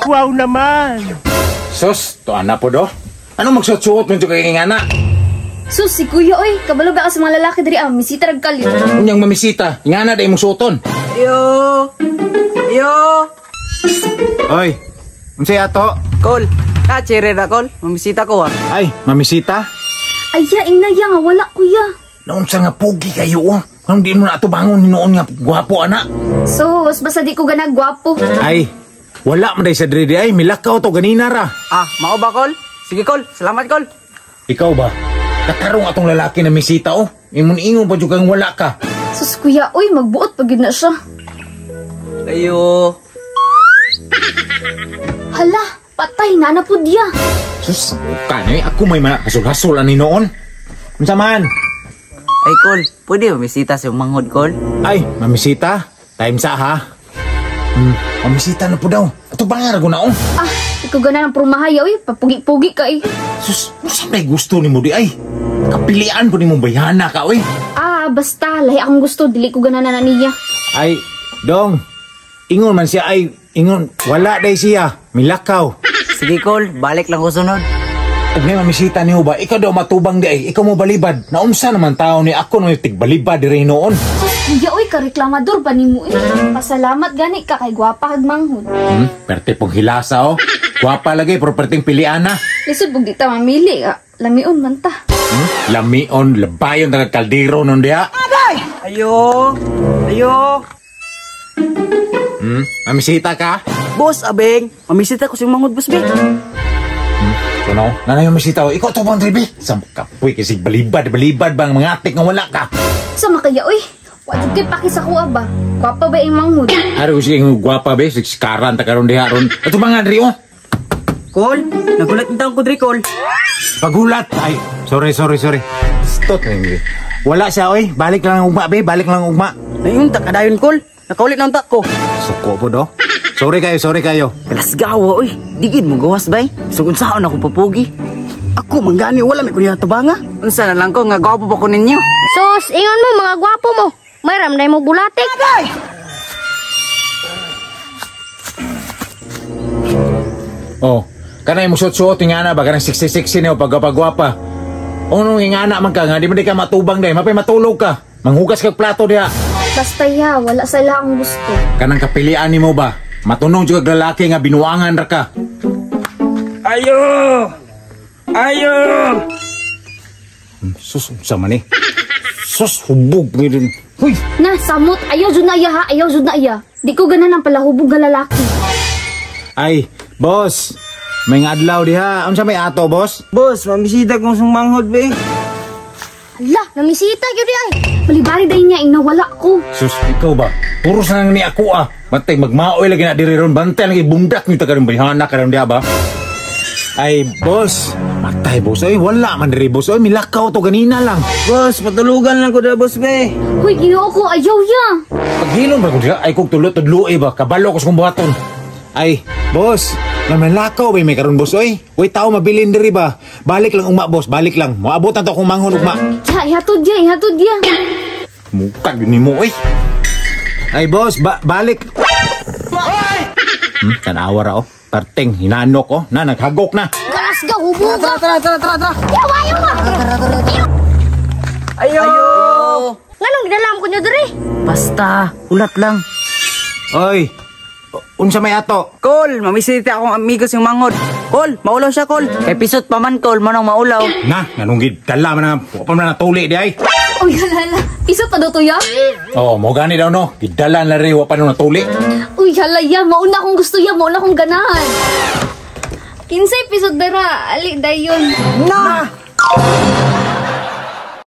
Wow naman! Sus, to ana po do. Ano magsuot-suot mo kay ngana? Sus, si kuya oy, kabalo ba ka sa mga lalaki diri ah, misita rag kalit. Unyang mamisita, ngana day mong suoton. Yo! Yo! Oy, unsay ato? Kol! Na, chere na, Kol. Mamisita ko, ah. Ay, mamisita? Aya, inaya nga wala kuya. Naunsa nga pugi kayo oh. Kung di mo na ato bangon hinuon nga gwapo ana. Sus, basta di ko ganag gwapo. Ay, wala man day sa diri ay milakaw to ganina ra. Ah, mao ba, Kol? Sige, Kol. Salamat, Kol. Ikaw ba? Katarong atong lalaki na misita oh. Imon ingon pa jud kang wala ka. Sus kuya oy, magbuot pa gyud na siya. Ayo. Hala, patay na na pud ya. Sus, kanay ako may mga hasol-hasol ani noon. Unsa man? Ay, Kol. Pwede ba misita sa manghod, Kol? Ay, mamisita. Time sa ha. Mamisita na po daw. Ato ba nga na oh. Ah, ikaw gana ng prumahaya oy, papugi-pugi ka eh. Sus, unsa may gusto nimo di ay? Kapilian po nimo bayhana ka oy. Ah, basta lahi akong gusto, dili ko gana na niya. Ay, dong. Ingon man siya ay ingon wala day siya. Milakaw. Sige, Kol. Balik lang ko sunod. Ug nay mamisita niyo ba? Ikaw daw matubang di ay. Ikaw mo balibad. Naunsa naman tao ni ako no tigbalibad diri noon. Sus kuya oy, kareklamador pa nimo eh. Pasalamat gani ka kay gwapa kag manghod. Perte pong hilasa oh. Gwapa lagi pero perting pilian na. Lisod pug di ta mamili ah. Lamion man ta. Lamion, labayon taga kaldero nun diha. Ayo! Ayo! Mamisita ka? Boss, abeng. Mamisita ko sa manghod, boss, be. So no, nanay mamisita oh. Ikaw to bang tribi? Sa kapoy kasi balibad, balibad bang mga atik nga wala ka. Sa makaya oy. Wa jud kay paki sa kuha ba? Gwapa ba ing manghod? Ari ko siya yung gwapa be, sikaran ta karon diha ron. Ato ba nga diri oh? Kol, nagulat ng taong ko diri, Kol. Pagulat. Ay, sorry, sorry, sorry. Stot na yun. Wala siya oy, balik lang ang ugma be, balik lang ang ugma. Nayunta ka dayon, Kol. Nakaulit na ang tak ko. Suko po do. Sorry kayo, sorry kayo. Kalasgawa, oy. Digid mo gawas, bay. Sugod saan ako papugi. Ako, manggani, wala may kunya tabanga. Unsa na lang ko, nga gwapo pa ko ninyo. Sus, ingon mo mga gwapo mo. May ramday mo bulatik. Oh, kanay mo suot-suot nga na ba kanang 66 niyo pagpagwapa. Unong ingana man ka nga di man di ka matubang day, mapay matulog ka. Manghugas kag plato diha. Basta ya, wala sa ila ang gusto. Kanang kapilian nimo ba? Matunong jud kag lalaki nga binuangan ra ka. Ayo! Ayo! Sus, unsa man ni? Sus, hubog ni din. Huy, Na, samot, ayaw jud na iya ha, ayaw jud na iya. Di ko gana ng palahubog nga lalaki. Ay, boss. May nga adlaw diha. Unsa may ato, boss? Boss, mamisita kong sumanghod, be. Hala, namisita gyud di ay. Balibari day niya ing nawala ko. Sus, ikaw ba? Puro sa nang ni ako ah. Bantay, magmaoy lagi na diri ron. Bantay lagi bundak ni taga ron. Bayhana ka ron diha ba? Ay, boss. Matay, boss. Ay, wala man diri, boss. Ay, milakaw to ganina lang. Boss, patulugan lang ko da, boss, be. Huy, Ginoo ko, ayaw ya. Paghilom ba ko diha? Ay, kung tulo-tudlo eh ba? Kabalo ko sa kong buhaton. Ay, boss. Namanlakaw ba may karon boss? Oy, uy, tao mabilin diri ba? Balik lang ugma, boss. Balik lang. Moabot na to akong manghon ugma. Ya, ihatod ya, ihatod ya. Mukha yun nimo, oy. Ay, boss, balik. Tanawa ra, oh. Perting, hinanok, oh. Na, naghagok na. Kalasga, hubog. Tara, tara, tara, tara, tara. Yawa, yawa. Ayo! Nganong gidalam ko nyo diri? Basta, ulat lang. Oy, unsa may ato? Kol, mamisita akong amigos yung manghod. Kol, maulaw siya, Kol. Kay pisot pa man, Kol, manong maulaw. Na, nganong gidala man na, wa pa man natuli di ay. Uy, hala, hala. Pisot pa daw to ya? Oh, mo gani daw no. Gidala na rin, wa pa nung natuli. Uy, hala ya, mauna akong gusto ya, mauna akong ganahan. Kinsay pisot dara, ali dayon. Na!